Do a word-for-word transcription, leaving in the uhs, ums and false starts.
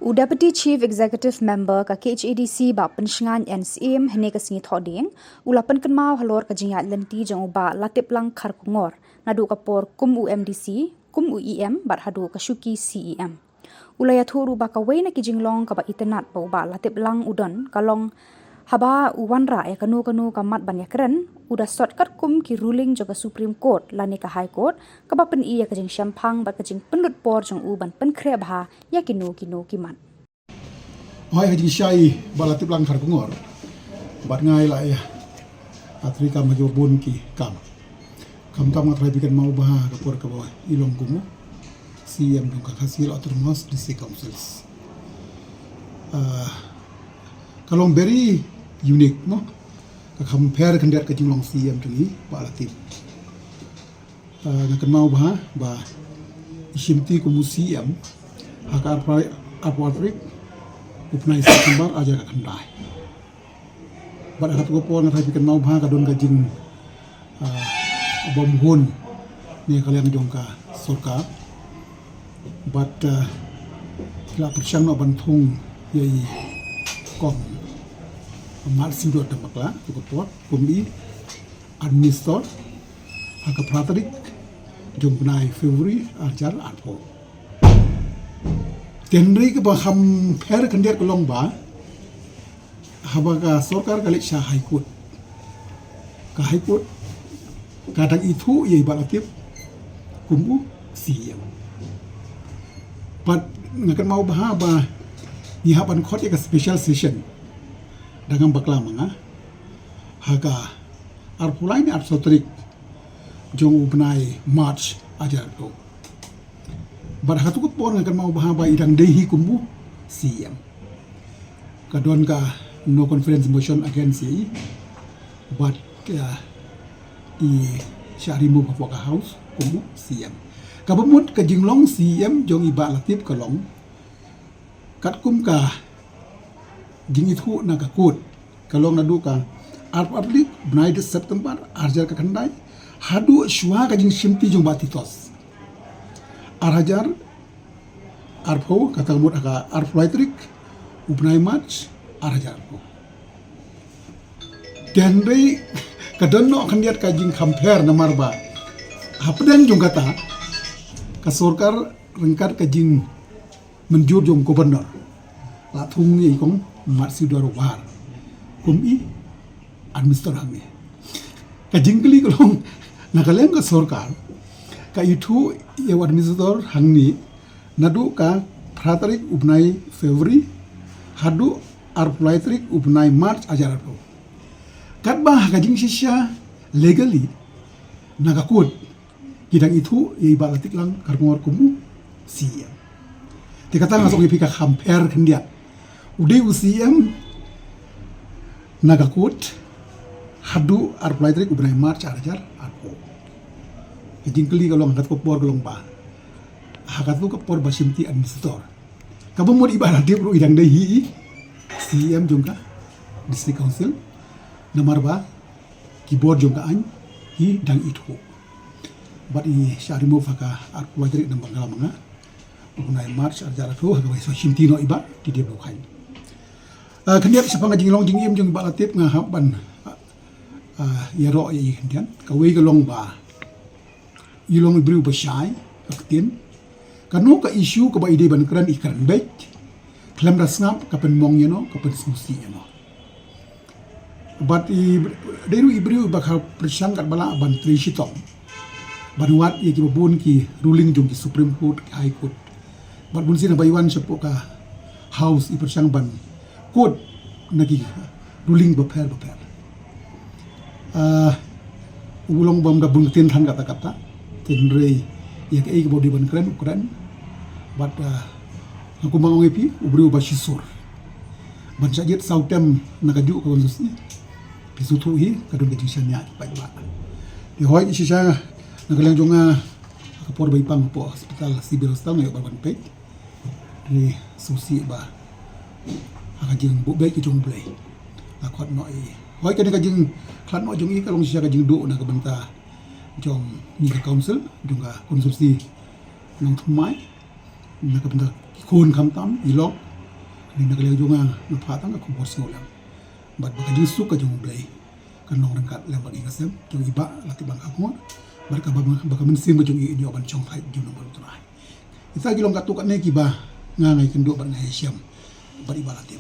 U Deputy Chief Executive Member ka K H A D C Bah Pynshngain N Syiem hynne ka sngi Thohdieng u la pynkynmaw halor ka jingïaid lynti jong u Bah Latiplang Kharkongor naduh ka por kum u M D C, kum u E M bad haduh ka shuki C E M. U la ïathuh ruh ba kawei na ki jinglong kaba itynnad ba u Bah Latiplang u don ka long haba u wanrah ïa kano kano ka mat ban ïakren, u da sot katkum ki ruling jong ka Supreme Court lane ka High Court kaba pyni ïa ka jingshemphang bad ka jingpynlut por jong u ban pynkhreh bha ïa kino kino ki mat. Hooid, ka jingshai Bah Latiplang Kharkongor bad nga i la ïa, ha, treikam ha kiba bun ki kam. Khamtam nga trai pynkynmaw bha ha ka por kaba i long kum u C E M jong ka Khasi Hills Autonomous District Council. Ah, ka long very unique, no? Ka kham pher khyndiat ka jinglong C E M jong i Bah Latip. Ah, nga kynmaw bha ba i shimti kum u C E M ha ka arphew, arphew tarik u bnai September arhajar khatkhyndai. Bad ha katto ka por nga trai pynkynmaw bha ka don ka jing, ah, bym hun ne ka liang jong ka sorkar. Bad, ah, la pyrshang noh ban thung ïa i Kong Marsiudor Dambakla, katto ka por kum i administrator ha ka phra tarik jong u bnai February arhajar arphew. Te hynrei kaba kham pher khyndiat ka long ba haba ka sorkar ka leit sha High Court, ka High Court ka dang ithuh ïa i Bah Latip kum u C E M. Bad nga kynmaw bha ba ngi hap ban khot ïa ka special session da ngam bakla ma nga ha ka arphew lai ne arphew saw tarik jong u bnai March arhajar arphew. Bad ha katto ka por nga kynmaw bha ba i dang dei hi kum u C E M. Ka don ka no confidence motion against i, bad, ah, i shah remove hapoh ka House kum u C E M. Kaba mut ka jinglong C E M jong i Bah Latip ka long katkum ka jingithuh na ka court, ka long naduh ka arphew tarik bnai September arhajar khatkhyndai haduh shuwa ka jingshimti jong Bah Titos arhajar arphew, kata ka mut ha ka arphew lai tarik u bnai March arhajar arphew. Te hynrei ka don noh khyndiat ka jingkham pher namar ba hapdeng jong kata ka sorkar ryngkat ka jing mynjur jong Governor la thung ïa i Kong Marsiudor War kum i administrator hangne. Ka jingkylli ka long, na ka liang ka sorkar ka ithuh ïa u administrator hangne naduh ka phra tarik u bnai February haduh arphew lai tarik u bnai March arhajar arphew. Katba ha ka jingshisha legally na ka court ki dang ithuh ïa i Bah Latiplang Kharkongor kum u C E M. Te kata nga sngewthuh ïa phi ka kham pher khyndiat. U dei u C E M na ka court haduh arphew lai tarik u bnai March arhajar arphew. Ka jingkylli ka long ha katto ka por ka long ba ha katto ka por ba shimti administrator, kaba mut i Bah Latip ruh i dang dei hi i C E M jong ka District Council namar ba ki bor jong ka aiñ ki dang ithuh. Bad i shah remove ha ka arphew lai tarik, namar nga la ong, u bnai March arhajar arphew, ha kaba i shimti noh i Bah T W Khain. Ah, khyndiat shaphang ka jinglong jingim jong i Bah Latip nga hap ban, ah, ïaroh ïa i khyndiat. Kawei ka long ba i long i briew ba shai ka ktien. Kano ka issue kaba i dei ban kren i kren beit, khlem da sngap ka pynmong ïano, ka pynsngewsih ïano. Bad i dei ruh i briew ba ka pyrshang katba lah ban trei shitom ban wad ïa kiba bun ki ruling jong ki Supreme Court, ki High Court. Bad bunsien haba i wan shapoh ka House i pyrshang ban quote na ki ruling bapher bapher. Ah, u long bym da bun ktien than katta katta. Te hynrei ïa kaei kaba u dei ban kren u kren. Bad, ah, kumba nga ong ïa phi, u briew ba shisur. Ban shah jied saw term na kajuh ka constituency, phi sngewthuh hi ka don ka jingshaniah paidbah. Te hooid, shisha na ka liang jong nga ha ka por ba i pang hapoh hospital, Civil Hospital, nga ïoh ban wan peit. Te sngewsih ba ha ka jingbuh beit ka jong U Blei la khot noh ïa i. Hooid, kane ka jingkhlad noh jong i ka long shisha ka jingduh na ka bynta jong ngi ka council, jong ka constituency Nongthymmai, na ka bynta ki khun khamtam, i lok, Kane na ka liang jong nga, nga phah tang ka khubor sngewlem. Bad ba ka jingsuk ka jong U Blei kan long ryngkat lem bad ngi ka sem, jong i Bah Latipbang Kharkongor, bad ka ba, ba ka mynsiem ka jong i in ïoh ban shong thait jong u nongpynïaid. Kita ki long katto katne kiba nga nga ïakynduh bad nga ïashem bad i Bah Latip.